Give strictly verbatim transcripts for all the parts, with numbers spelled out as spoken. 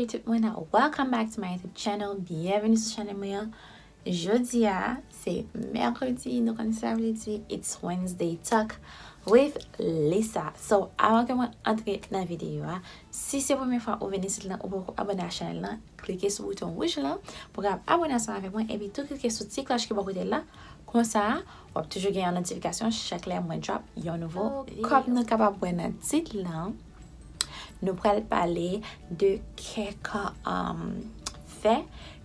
Hey tout moun, welcome back to my YouTube channel. Byenveni sou chanèl mwen an. Jodi a, se mèkredi, nou konn sa vle di, it's Wednesday Talk with Lisa. So, avan ke mwen antre nan videyo a, si se premye fwa ou vin isit lan, ou poko abòne a chanèl lan, klike sou bouton wouj lan pou w kapab abòne ansanm avèk mwen, epi tou klike sou ti klòch ki bò kote la. Konsa, w ap toujou gen yon notifikasyon chak lè mwen drop yon nouvo videyo. Kòm nou kapab wè nan tit lan, nou pral pale de kèk um, fè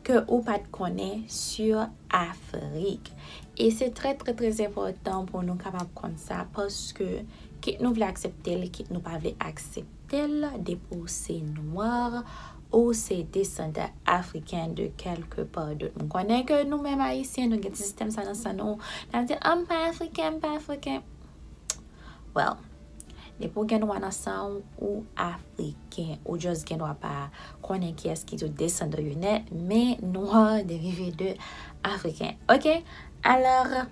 ke ou pa t konnen sou Afrik. E se trè, trè, trè enpòtan pou nou kapab konn sa, paske kit nou vle aksepte l, kit nou pa vle aksepte l, depi w se nwa, ou se desandan afriken de kèlke pa dòt. M konnen ke nou menm Ayisyen, nou gen ti sistèm sa nan san nou. N ap di, ah, m pa afriken, m pa afriken. Well, depi w gen nwa nan san w, ou afriken. Ou just gen dwa pa konnen kiyès ki tou desandan yo nèt, men nwa derive de afriken. Ok? Alò,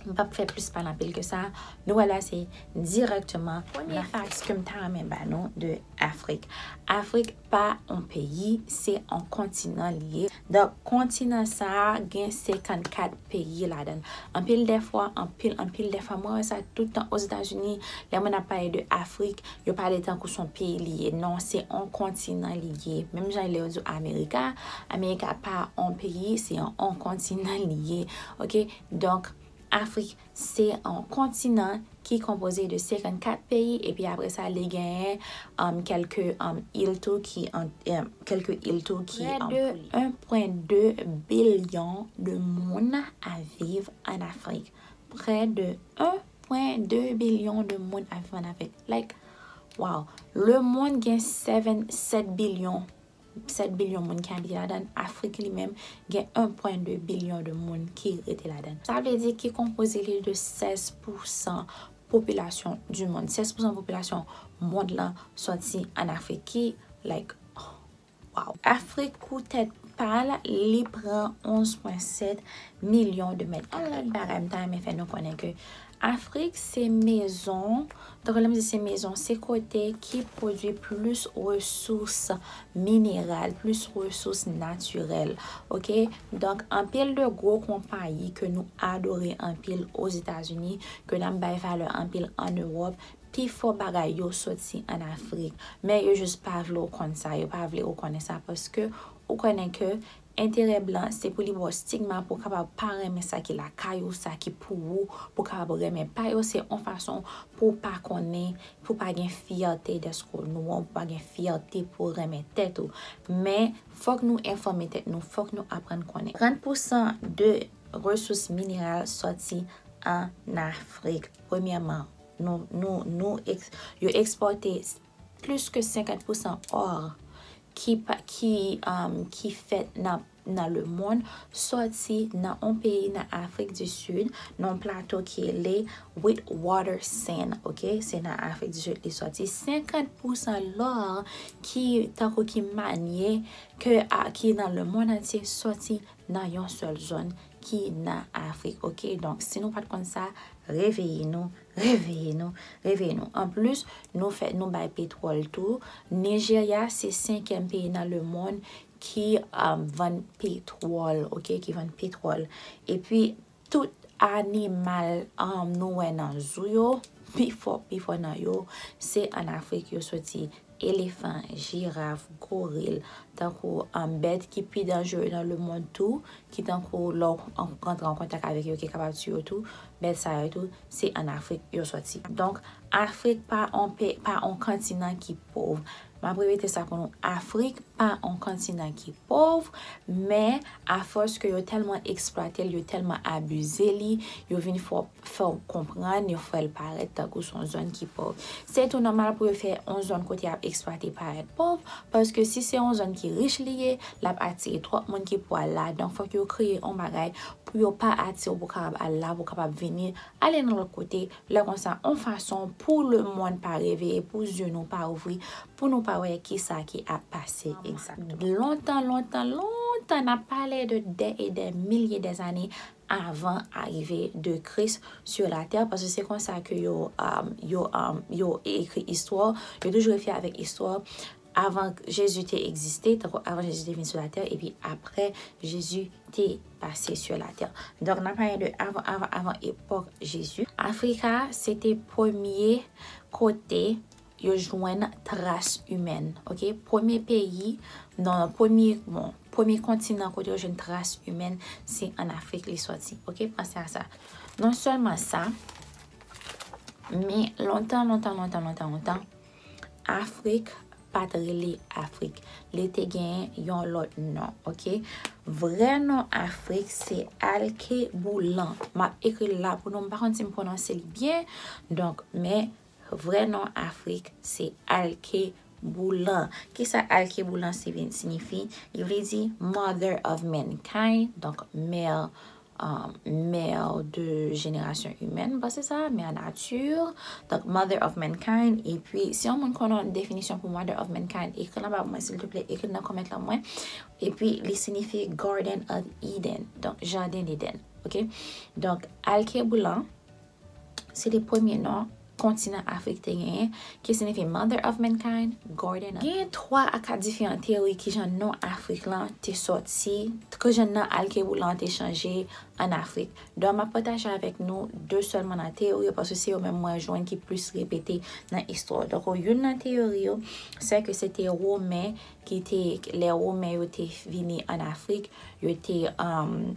m p ap fè plis pale anpil ke sa. Nou pral pase dirèkteman premye fact ke m ta renmen ba nou de Afrik. Afrik pa yon peyi, se yon kontinan li ye. Donk, kontinan sa a gen senkannkat peyi ladan l. Anpil dèfwa, anpil, anpil dèfwa, mwen wè sa tout tan Ozetazini, lè moun ap pale de Afrik, yo pale tankou se yon peyi li ye. Non, se yon kontinan li ye. Menm jan lè yo di w Amerika, Amerika pa yon peyi, se yon, yon kontinan li ye. Ok? Donk, Afrik, se yon kontinan ki konpoze de senkannkat peyi, epi apre sa, li genyen um, kèlke um, il tou ki an, um, kèlke il tou ki prè de en pwen de bilyon de moun ap viv an Afrik. Prè de en pwen de bilyon de moun ap viv an Afrik. Like, wow. Lemonn gen sèt, sèt bilyon sèt bilyon moun ki abite ladan l. Afrik li menm gen en pwen de bilyon de moun ki rete ladan l. Sa vle di ki konpoze li de sèz pousan popilasyon di mond. Sèz pousan popilasyon mond lan sòti an Afrik ki, like, wow. Afrik pou tèt pa l, li pran onz pwen sèt milyon de mèt kare. Yon lòt bagay m ta renmen fè nou konnen ke Afrik se mezon, donk lè m di se mezon, se kote ki pwodui plis resous mineral, plis resous natirèl, ok? Donk, anpil de gwo konpayi ke nou adore anpil Ozetazini, ke n ap bay valè anpil ann Ewòp, pifò bagay yo soti ann Afrik. Men yo jis pa vle w konn sa, yo pa vle ou konnen sa, paske ou konnen ke enterè blan, se pou li ba w stigma pou w kapab pa renmen sa ki lakay ou, sa ki pou ou, pou w kapab renmen pa yo. Se yon fason pou w pa konnen, pou w pa gen fyète dèske w nwa, pou w pa gen fyète pou w renmen tèt ou. Men, fòk nou enfòme tèt nou, fòk nou aprann konnen. Trant pousan de resous mineral sòti ann Afrik. Premyèman, nou, nou, nou, yo ekspòte plis ke senkant pousan ò ki, ki, um, ki fèt nan, nan lemonn sòti nan yon peyi nan Afrik di Sid, nan yon plato ki rele Witwatersrand, ok? Se nan Afrik di Sid li sòti. Senkant pousan lò ki, tankou ki manye ke, a, ki nan lemonn antye sòti nan yon sèl zòn ki nan Afrik, ok? Donk, si nou pa t konn sa, reveye nou, reveye nou, reveye nou. Anplis, nou fè, nou bay petwòl tou. Nijerya se senkyèm peyi nan lemonn ki, um, vann petwòl, ok? Ki vann petwòl. Epi, tout animal, um, nou wè nan zoo yo, pifò, pifò nan yo, se ann Afrik yo soti. Elefan, jiraf, goril, tankou, um, bèt ki pi danjere nan lemonn tou, ki tankou lè w an, rantre an kontak avèk yo, ki kapab tiye w tou, bèt sa yo tou, se ann Afrik yo sòti. Donk, Afrik pa on pe-, pa on kontinan ki pòv. M ap repete sa pou nou, Afrik pa on kontinan ki pòv, men afòs ke yo tèlman eksplwate l, yo tèlman abize li, yo vin fè w fè w konprann, yo fè l parèt tankou se yon zòn ki pòv. Se tou nòmal pou yo fè yon zòn kote y ap eksplwate parèt pòv, paske si se yon zòn ki rich li ye, l ap atire twòp moun ki pou al la. Donk, fòk yo kreye yon bagay pou yo pa atire w, pou w kapab al la, pou w kapab vini, ale nan lòt kote, lè konsa, yon fason pou lemonn pa reveye, pou zye nou pa ouvri, pou nou pa wè kisa ki ap pase egzakteman. Lontan, lontan, lontan, n ap pale de dè e dè milye dè zane, avan arive de Kris sur la tè, paske se konsa ke yo, um, yo, um, yo ekri istwa, yo toujou refye avèk istwa. avan Jezi te egziste, tankou avan Jezi te vin sou latè, epi apre Jezi te pase sou latè. Donk, n ap pale de avan, avan, avan epòk Jezi. Afrika, se te premye kote yo jwenn tras imèn, oke? Premye peyi, non, premye, bon, premye kontinan kote yo jwenn tras imèn, se ann Afrik li sòti, oke? Panse a sa. Non sèlman sa, men lontan, lontan, lontan, lontan, lontan, Afrik pa t rele Afrik. Li te gen yon lòt non, oke? Vrè non Afrik se Alkebulan. M ap ekri l la pou nou, m pa konn si m pwononse li byen. Donk, men vrè non Afrik se Alkebulan. Kisa Alkebulan sifi-, siyifi? Li vle di Mother of Mankind, donk mè, um, mè de jenerasyon imèn, m panse sa, mè nati, donk Mother of Mankind. Epi, si yon moun konnen yon definisyon pou Mother of Mankind, ekri l anba pou mwen, silteplè, ekri l nan kòmantè mwen. Epi, li siyifi Garden of Eden, donk jaden Edenn, oke? Donk, Alkebulan, se te premye non kontinan Afrik te genyen, ki siyifi Mother of Mankind, Garden of. Gen twa a kat diferan teyori ki jan non Afrik lan te sòti, ki jan non Alkebulan te chanje ann Afrik. Donk, m ap pataje avèk nou de sèlman nan teyori yo, paske se yo menm mwen jwenn ki plis repete nan istwa. Donk, youn nan teyori yo, se ke se te Women ki te, lè Women yo te vini ann Afrik, yo te, um,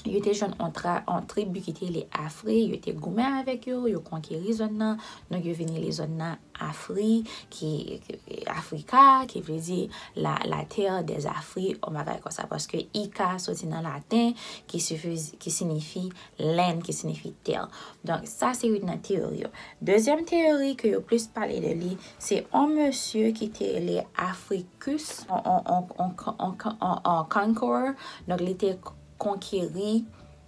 yo te jwenn on tra-, on tribi ki te rele Afri, yo te goumen avèk yo, yo konkeri zòn nan, donk yo vin rele zòn nan Afri, ki, ki, Afrika, ki vle di la, la terre des Afri, on bagay konsa, paske Ika soti nan laten, ki sifi-, ki siyifi land, ki siyifi tè. Donk, sa se youn nan teyori yo. Dezyèm teyori ke yo plis pale de li, se on mesye ki te rele Africus, on, on conqueror. Donk, li te konkeri,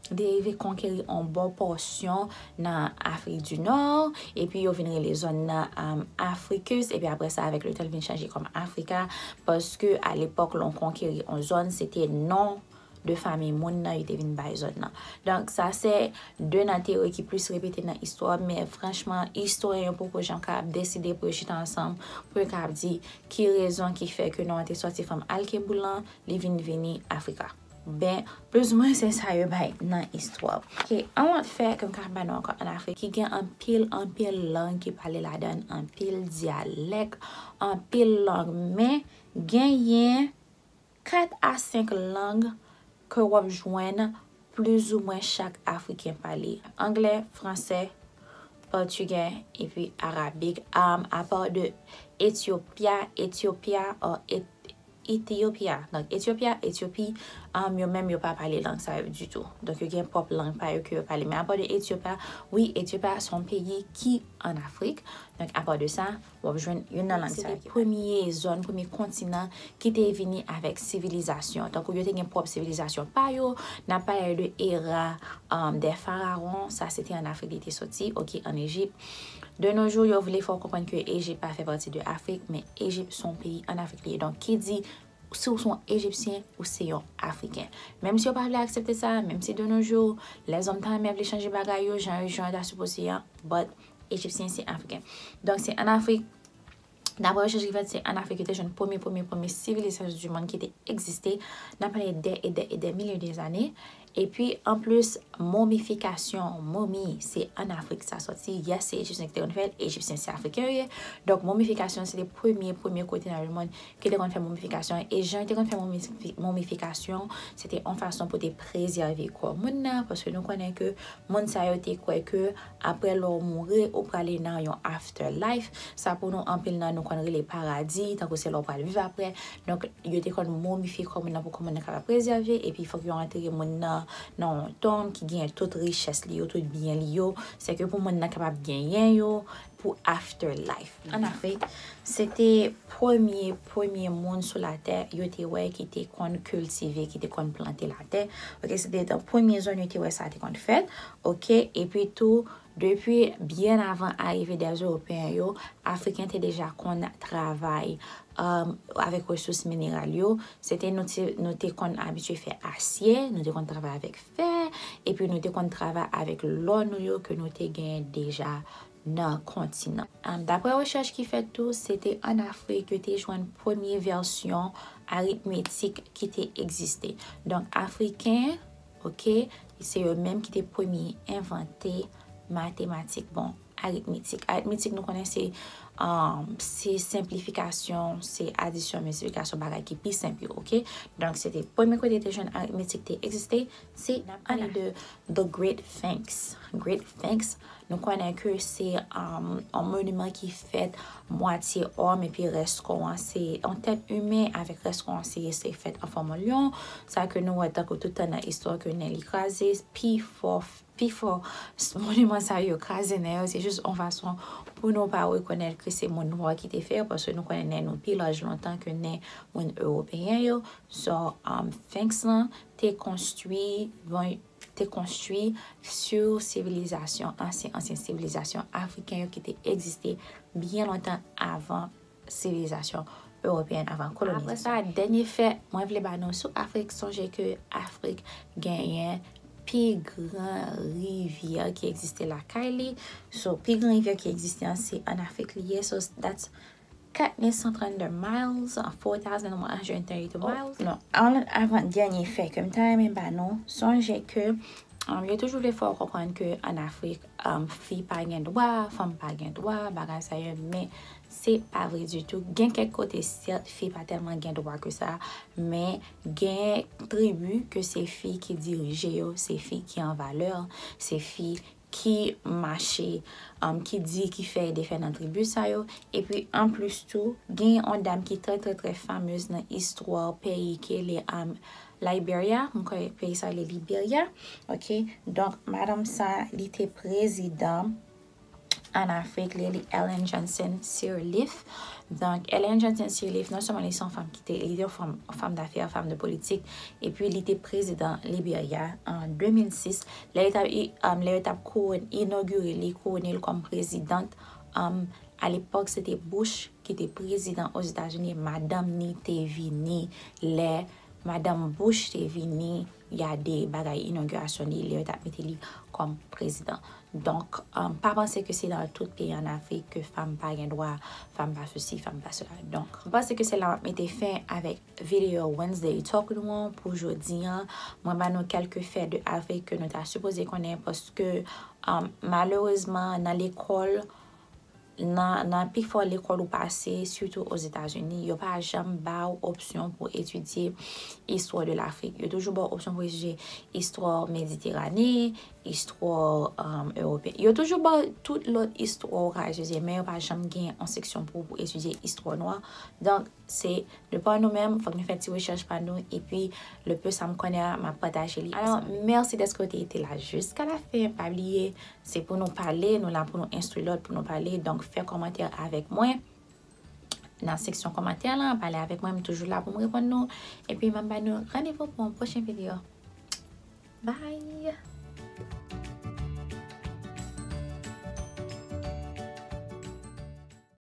li te rive konkeri on bon pòsyon nan Afrik di Nò, epi yo vin rele zòn nan, um, Africus, epi apre sa, avèk letan, l vin chanje kòm Afrika, paske alepòk, lè w konkeri on zòn, se te non de fanmi moun nan, yo te vin bay zòn nan. Donk, sa se de nan teyori ki plis repete nan istwa, men franchman, istwaryen yo poko janm kapab deside pou yo chita ansanm, pou yo kapab di ki rezon ki fè ke non an te sòti fòm Alkebulan, li vin vini Afrika. Ben, plizoumwen se sa yo bay nan istwa. Oke, an lòt fè ke m ka ba nou ankò ann Afrik, ki gen anpil, anpil lang ki pale ladan, anpil dyalèk, anpil lang, men genyen kat a senk lang ke w ap jwenn plizoumwen chak Afriken pale. Anglè, fransè, pòtigè, epi arabik, um, apa de Etiyopya, Etiyopya, or Et-, Ethiopia. Donk, Etiyopya, Etyopi, um, yo menm yo pa pale lang sa yo ditou. Donk, yo gen pwòp lang pa yo ke yo pale. Men apa de Etiyopya, wi, Etiyopya se yon peyi ki ann Afrik. Donk, apa de sa, w ap jwenn youn nan lang sa yo. Se te premye zòn, premye kontinan ki te vini avèk sivilizasyon. Tankou yo te gen pwòp sivilizasyon pa yo, n ap pale de era, um, des pharaons, sa se te ann Afrik li te soti, oke, ann Ejip. De nos jours, yo vle fè w konprann ke Ejip pa fè pati de Afrik, men Ejip se yon peyi ann Afrik li ye. Donk, ki di, si w se yon Ejipsyen, ou se yon Afriken. Menm si yo pa vle aksepte sa, menm si de nos jours, lèzòm ta renmen vle chanje bagay yo, jan yo, jan yo ta sipoze ye an, but Ejipsyen se Afriken. Donk, se ann Afrik, daprè rechèch ki fèt, se ann Afrik yo te jwenn premye, premye, premye sivilizasyon di monn ki te egziste, n ap pale dè e dè e dè milye de zane. Epi, anplis, momifikasyon, momi, se ann Afrik sa sòti. Yes, se Ejipsyen ki te konn fè l, Ejipsyen se Afriken yo ye. Donk, momifikasyon, se te premye, premye kote nan lemonn ki te konn fè momifikasyon. E jan yo te konn fè momifi-, momifikasyon, se te yon fason pou te prezève kò moun nan, paske nou konnen ke moun sa yo te kwè ke apre lè w mouri, ou prale nan yon afterlife. Sa pou nou, anpil nan nou konn rele paradi, tankou se la w pral viv apre. Donk, yo te konn momifye kò moun nan pou kò moun nan kapab prezève, epi fòk yo antere moun nan nan yon tonm ki gen tout richès li yo, tout byen li yo. Se ke pou moun nan kapab genyen yo pou afterlife. Ann Afrik, se te premye, premye moun sou latè yo te wè ki te konn kiltive, ki te konn plante latè. Oke, se te nan premye zòn yo te wè sa te konn fèt. Oke, epi tou, depi byen avan arive dè Ewopeyen yo, Afriken te deja konn travay, um, avèk resous mineral yo. Se te nou te, nou te konn abitye fè asye, nou te konn travay avèk fè, epi nou te konn travay avèk lò nou yo ke nou te genyen deja nan kontinan. Am, dapre rechèch ki fèt tou, se te ann Afrik yo te jwenn premye vèsyon aritmetik ki te egziste. Donk, Afriken, oke, se yo menm ki te premye envante matematik. Bon, aritmetik. Aritmetik, nou konnen se, um, se senplifikasyon, se adisyon, miltiplikasyon, bagay ki pi senp yo, oke? Donk, se te premye kote te jwenn aritmetik te egziste, se n ap pale de The Great Sphinx. Great Sphinx, nou konnen ke se, um, yon moniman ki fèt mwatye òm epi rès kò an se yon tèt imen avèk rès kò an se, se fèt an fòm yon lyon. Sa ke nou wè tankou tout tan nan istwa ke nen li kraze, pi fò, pi fò s-, moniman sa yo kraze nen yo, se jis yon fason pou nou pa rekonèt ke se moun nwa ki te fè yo, paske nou konnen nen nou pi laj lontan ke nen moun ewopeyen yo. So, um, Sphinx lan te konstwi, bon, te konstwi sou sivilizasyon, ansyen, ansyen sivilizasyon afriken yo ki te egziste byen lontan avan sivilizasyon ewopeyèn, avan kolonizasyon. Apre sa, dènye fè mwen vle ba nou sou Afrik, sonje ke Afrik genyen pi gran rivyè ki egziste lakay li. So, pi gran rivyè ki egziste an, se ann Afrik li ye. So, that's kat mil san trannde miles, four thousand one hundred thirty-two miles. Non, an, avan dènye fè ke m ta renmen ba nou, sonje ke, um, yo toujou vle fè w konprann ke ann Afrik, um, fi pa gen dwa, fanm pa gen dwa, bagay sa yo, men se pa vre ditou. Gen kèk kote, sèt, fi pa tèlman gen dwa ke sa, men gen tribi ke se fi ki dirije yo, se fi ki an valè, se fi ki mache, um, ki di, ki fè e defè nan tribi sa yo. Epi, anplis tou, gen yon dam ki trè, trè, trè famez nan istwa peyi ki rele, um, Liberia. M kwè peyi sa rele Liberia. Oke? Donk, madanm sa, li te prezidan ann Afrik, li rele Ellen Johnson Sirleaf. Donk, Ellen Johnson Sirleaf, non sèlman li se yon fanm ki te, li te yon fanm, fanm dafè, fanm de politik, epi li te prezidan Liberia an de mil sis. Lè yo t ap, i-, um, lè yo t ap kouwon-, inogire li, kouwone l kòm prezidant, um, alepòk, se te Bush ki te prezidan Ozetazini, madanm ni te vini lè madanm Bush te vini, y a de bagay inogirasyon li, lè yo t ap mete li kòm prezidan. Donk, um, pa panse ke se nan tout peyi ann Afrik ke fanm pa gen dwa, fanm pa sesi, fanm pa sela. Donk, m panse ke se la m ap mete fen avèk videyo Wednesday Talk nou an pou jodi an. Mwen ba nou kèlke fè de Afrik ke nou ta sipoze konnen paske, um, malerezman, nan lekòl, nan, nan pifò lekòl ou pase, sitou Ozetazini, yo pa janm ba w opsyon pou etidye istwa de Lafrik. Yo toujou ba w opsyon pou etidye istwa Mediterane, istwa, um, ewopeyen. Yo toujou ba w tout lòt istwa ou ka etidye, men yo pa janm gen yon seksyon pou, pou etidye istwa nwa. Donk, se de pa nou menm, fòk nou fè ti rechèch pa nou, epi le peu sa m konnen a, m ap pataje li. Alò, mèsi dèske w te rete la jiska la fen. Pa bliye, se pou nou pale, nou la pou nou enstwi lòt, pou nou pale. Donk, fè kòmantè avèk mwen nan seksyon kòmantè lan, pale avèk mwen, m toujou la pou m reponn nou. Epi, m ap ba nou randevou pou yon pwochen videyo. Bye!